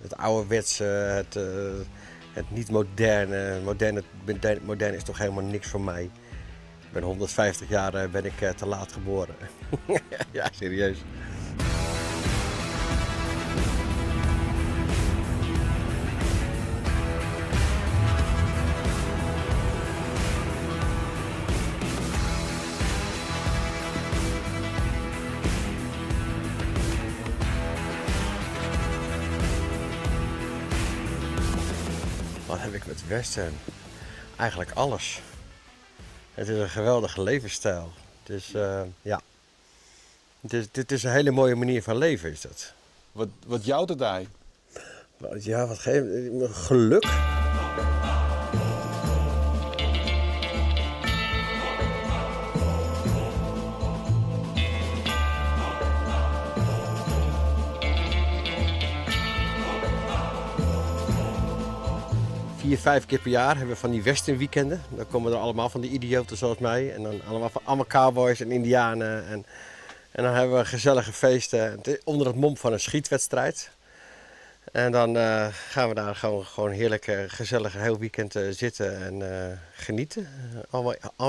Het ouderwetse, het, het niet moderne. Moderne, modern is toch helemaal niks voor mij. Ik ben 150 jaar ben ik te laat geboren. Ja, serieus. Wat heb ik met western? Eigenlijk alles. Het is een geweldige levensstijl. Dus ja. Dit is een hele mooie manier van leven, is dat. Wat jout it dy? Ja, wat geeft geluk. 4, 5 keer per jaar hebben we van die westernweekenden. Dan komen er allemaal van die idioten zoals mij. En dan allemaal cowboys en indianen. En dan hebben we gezellige feesten onder het mom van een schietwedstrijd. En dan gaan we daar gewoon heerlijk gezellig een heel weekend zitten en genieten.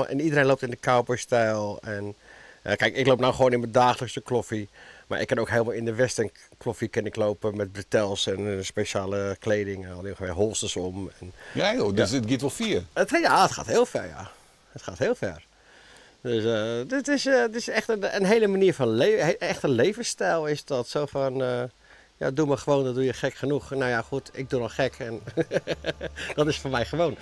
En iedereen loopt in de cowboystijl. En kijk, ik loop nou gewoon in mijn dagelijkse kloffie. Maar ik kan ook helemaal in de western kloffie kan ik lopen met bretels en speciale kleding. Al die holsters om. En, ja joh, dus ja. Het gaat wel ver. Ja, het gaat heel ver, ja. Het gaat heel ver. Dus dit is echt een hele manier van leven. Echt een levensstijl is dat. Zo van, ja, doe maar gewoon, dan doe je gek genoeg. Nou ja, goed, ik doe al gek en dat is voor mij gewoon.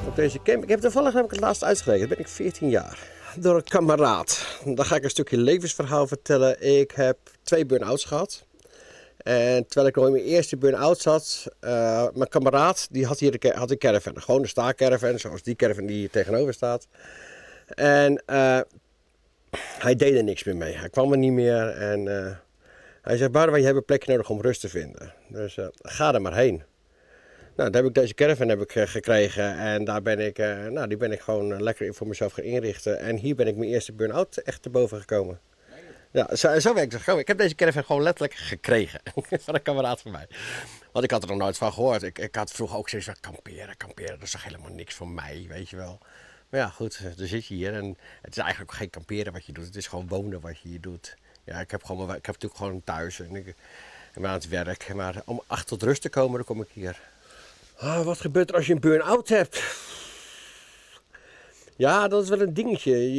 Op deze camping, ik heb toevallig heb ik het laatst uitgerekend, ben ik 14 jaar. Door een kameraad. Dan ga ik een stukje levensverhaal vertellen. Ik heb 2 burn-outs gehad. En terwijl ik nog in mijn eerste burn-out zat, mijn kameraad die had hier had een caravan. Gewoon een staakervan, zoals die caravan die hier tegenover staat. En hij deed er niks meer mee. Hij kwam er niet meer. En hij zegt, Boudewijn, je hebt een plekje nodig om rust te vinden. Dus ga er maar heen. Nou, daar heb ik deze caravan gekregen en daar ben ik, nou, die ben ik gewoon lekker voor mezelf gaan inrichten. En hier ben ik mijn eerste burn-out echt te boven gekomen. Ja, zo werkt het gewoon. Ik heb deze caravan gewoon letterlijk gekregen van een kameraad van mij. Want ik had er nog nooit van gehoord. Ik had vroeger ook zoiets van kamperen, kamperen, dat is toch helemaal niks voor mij, weet je wel. Maar ja, goed, dan zit je hier en het is eigenlijk ook geen kamperen wat je doet. Het is gewoon wonen wat je hier doet. Ja, ik heb natuurlijk gewoon thuis en ik ben aan het werk. Maar om echt tot rust te komen, dan kom ik hier. Ah, wat gebeurt er als je een burn-out hebt? Ja, dat is wel een dingetje.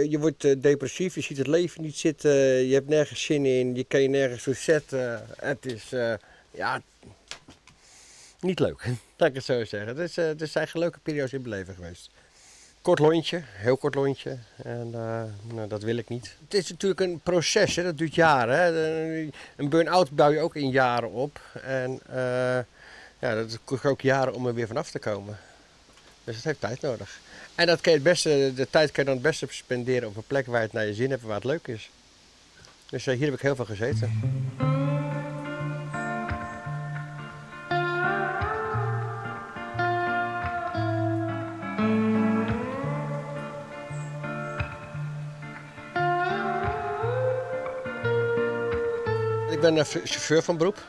Je wordt depressief, je ziet het leven niet zitten, je hebt nergens zin in, je kan je nergens toe zetten. Het is, ja, niet leuk, laat ik het zo zeggen. Het zijn leuke periodes in mijn leven geweest. Kort lontje, heel kort lontje. En nou, dat wil ik niet. Het is natuurlijk een proces, hè? Dat duurt jaren. Hè? Een burn-out bouw je ook in jaren op. En ja, dat kost ook jaren om er weer vanaf te komen. Dus dat heeft tijd nodig. En dat kan je het beste, de tijd kan je dan het beste spenderen op een plek waar je het naar je zin hebt en waar het leuk is. Dus hier heb ik heel veel gezeten. Ik ben chauffeur van beroep.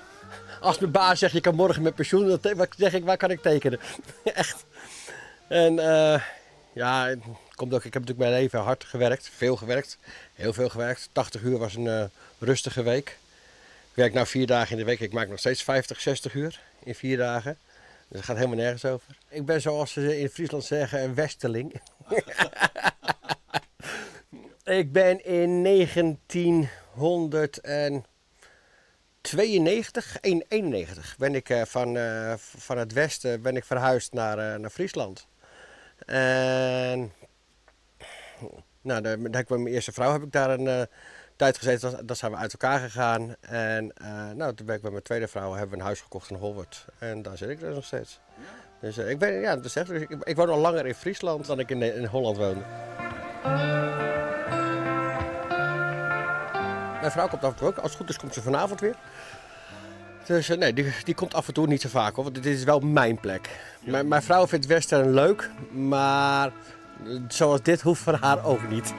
Als mijn baas zegt, je kan morgen met pensioen, dan zeg ik, waar kan ik tekenen? Echt. En ja, het komt ook, ik heb natuurlijk mijn leven hard gewerkt, veel gewerkt, heel veel gewerkt. 80 uur was een rustige week. Ik werk nu 4 dagen in de week, ik maak nog steeds 50, 60 uur in 4 dagen. Dus dat gaat helemaal nergens over. Ik ben, zoals ze in Friesland zeggen, een westerling. Ik ben in 1992, 91 ben ik van het westen ben ik verhuisd naar Friesland. En nou, daar heb ik met mijn eerste vrouw heb ik daar een tijd gezeten, dat zijn we uit elkaar gegaan. En nou, toen ben ik met mijn tweede vrouw hebben we een huis gekocht in Holwerd. En daar zit ik dus nog steeds. Dus ik ben, ja, dat is echt, dus ik woon al langer in Friesland dan ik in Holland woonde. Mijn vrouw komt af en toe ook. Als het goed is komt ze vanavond weer. Dus nee, die komt af en toe, niet zo vaak hoor, want dit is wel mijn plek. Mijn vrouw vindt western leuk, maar zoals dit hoeft voor haar ook niet.